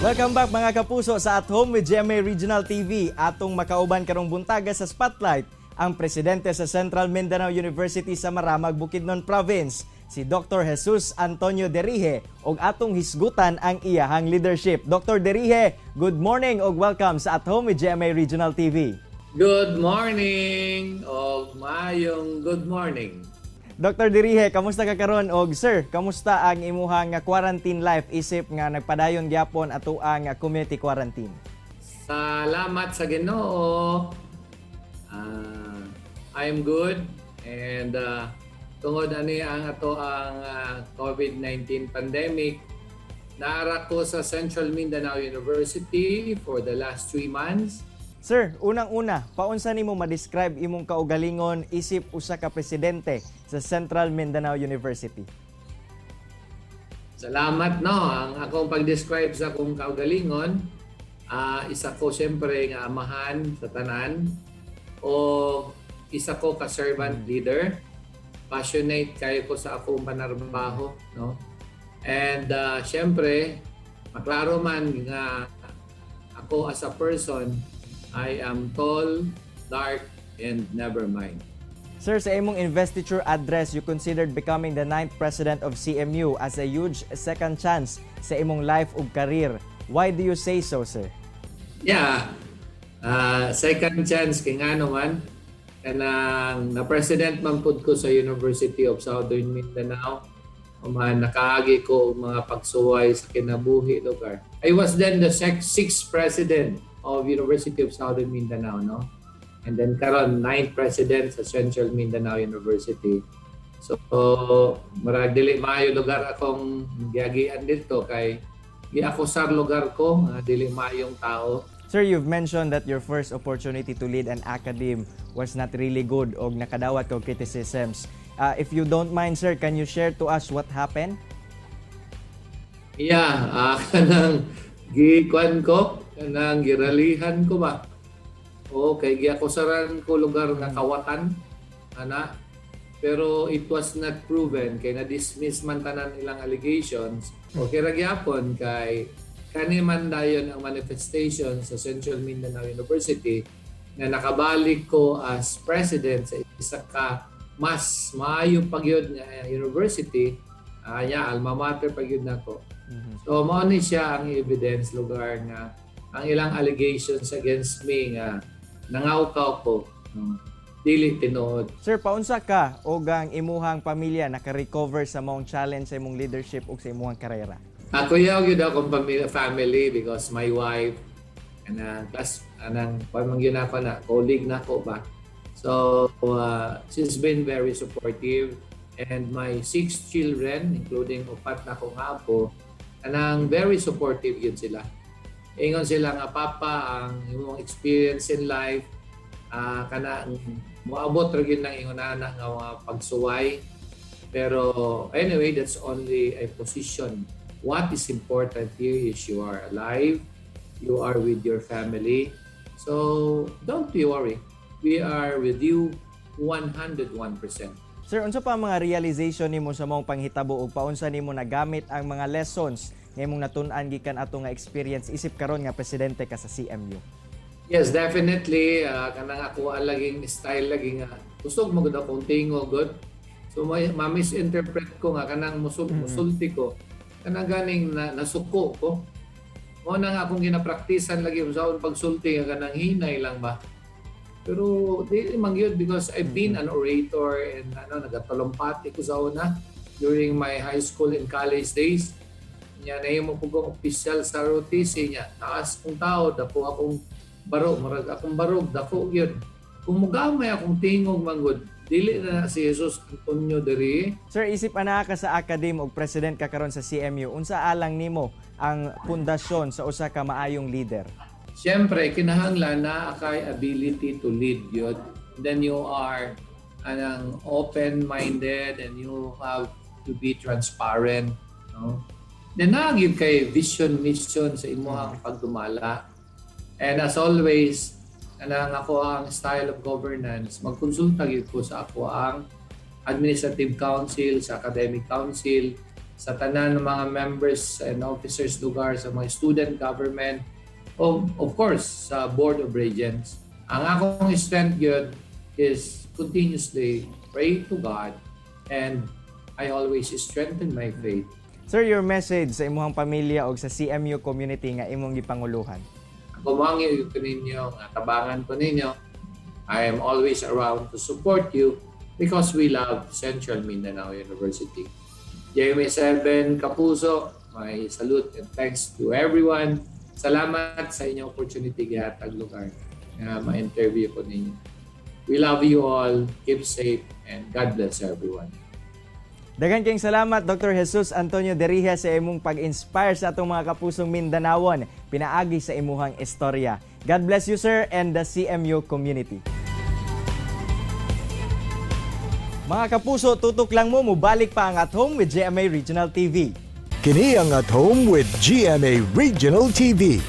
Welcome back, mga kapuso, sa At Home with GMA Regional TV. Atong makauban karong buntaga sa Spotlight ang presidente sa Central Mindanao University sa Maramag, Bukidnon Province, si Dr. Jesus Antonio Derige, ug atong hisgutan ang iyahang leadership. Dr. Derige, good morning ug welcome sa At Home with GMA Regional TV. Good morning o maayong good morning. Dr. Derige, kamusta ka karon og sir, kamusta ang imuhang quarantine life isip nga nagpadayon gyapon ato ang community quarantine? Salamat sa Ginoo. I'm good and tungod ani ang ato ang COVID-19 pandemic, naara ko sa Central Mindanao University for the last 3 months. Sir, unang-una, paunsa nimo ma-describe imong kaugalingon isip usa ka presidente sa Central Mindanao University? Salamat, no. Ang akong pag-describe sa akong kaugalingon, isa ko siyempre nga amahan sa tanan o isa ko ka servant leader. Passionate kayo ko sa akong panarbaho, no? And siyempre, maklaro man nga ako as a person, I am tall, dark, and never mind. Sir, sa imong investiture address, you considered becoming the ninth president of CMU as a huge second chance sa imong life ug career. Why do you say so, sir? Yeah. Second chance kay ngano man, kanang na president man pud ko sa University of Southern Mindanao. Human nakaagi ko og mga pagsuway sa kinabuhi lugar. I was then the sixth president of University of Southern Mindanao, no? And then karon, ninth president sa Central Mindanao University. So, murag dili maayo lugar akong giagian dito kay giakusar lugar ko nga dili maayong tao. Sir, you've mentioned that your first opportunity to lead an academe was not really good og nakadawat og criticisms. If you don't mind, sir, can you share to us what happened? Yeah, kanang gikuan ko, kanang giralihan ko ba. O kay giakusaran ko lugar nga kawatan ana. Pero it was not proven kay na-dismiss man tanan ilang allegations. Okay ra gyapon kay kani man dayon ang manifestation sa Central Mindanao University nga nakabalik ko as president sa isa ka mas maayo pa gyud nga university nya alma mater pa gyud nako. So mao ni siya ang evidence lugar nga ang ilang allegations against me nga nangawkaw ko, no, dili tinuod. Sir, paunsa ka og ang imuhang pamilya naka-recover sa maong challenge sa imong leadership ug sa imuhang karera? Ako yaw gyud akong family because my wife kanang class anang kuan man gyud ako na colleague nako ba. So she's been very supportive and my six children, including upat na akong apo, kanang very supportive gyud sila. Ingon sila nga, "Papa, ang imong experience in life, kanang moabot ra gyud nang ingon ana nga mga pagsuway." Pero anyway, that's only a position. What is important here is you are alive, you are with your family. So don't be worried. We are with you 101%. Sir, unsa pa ang mga realization nimo sa maong panghitabo ug paunsa nimo nagamit ang mga lessons nga imong natun-an gikan ato nga experience isip karon nga presidente ka sa CMU? Yes, definitely. Kanang ako ang laging style lagi nga kusog mo gud akong tingog gud. So may ma-misinterpret ko nga kanang musulti ko. Kanang ganing na, nasuko ko. Mao na nga akong ginapraktisan lagi sa akong pagsulti nga kanang hinay lang ba. Pero dili man gyud because I've been an orator and ano, nagatalumpati ko sa una during my high school and college days. Nya nahimo ko kong opisyal sa ROTC niya. Taas kong tao, dako akong barog, murag akong barog, dako gyud. Kung mugamay akong tingog manggod, dili na si Jesus Antonio diri. Sir, isip anaa ka sa academe ug president ka karon sa CMU, unsa alang nimo ang pundasyon sa usa ka maayong leader? Siyempre, kinahanglan na kay ability to lead yun. Then you are anang open-minded and you have to be transparent. No? Then naa gyud kay vision, mission sa imuhang pagdumala. And as always, kanang ako ang style of governance, magkonsulta gyud ko sa ako ang administrative council, sa academic council. Sa tanan ng mga members and officers lugar, sa mga student government, of course sa Board of Regents. Ang akong strength gyud is continuously pray to God and I always strengthen my faith. Sir, your message sa imuhang pamilya o sa CMU community nga imong gipanguluhan. Ako mangyo ko ninyo, nga tabangan ko ninyo. I am always around to support you because we love Central Mindanao University. GMA 7 Kapuso, my salute and thanks to everyone. Salamat sa inyong opportunity gihatag lugar nga ma-interview ko ninyo. We love you all. Keep safe and God bless everyone. Daghan kayong salamat, Dr. Jesus Antonio Derija, sa imong pag-inspire sa atong mga kapusong Mindanawon pinaagi sa imuhang istorya. God bless you, sir, and the CMU community. Mga kapuso, tutok lang mo, mubalik pa ang At Home with GMA Regional TV. Kini ang At Home with GMA Regional TV.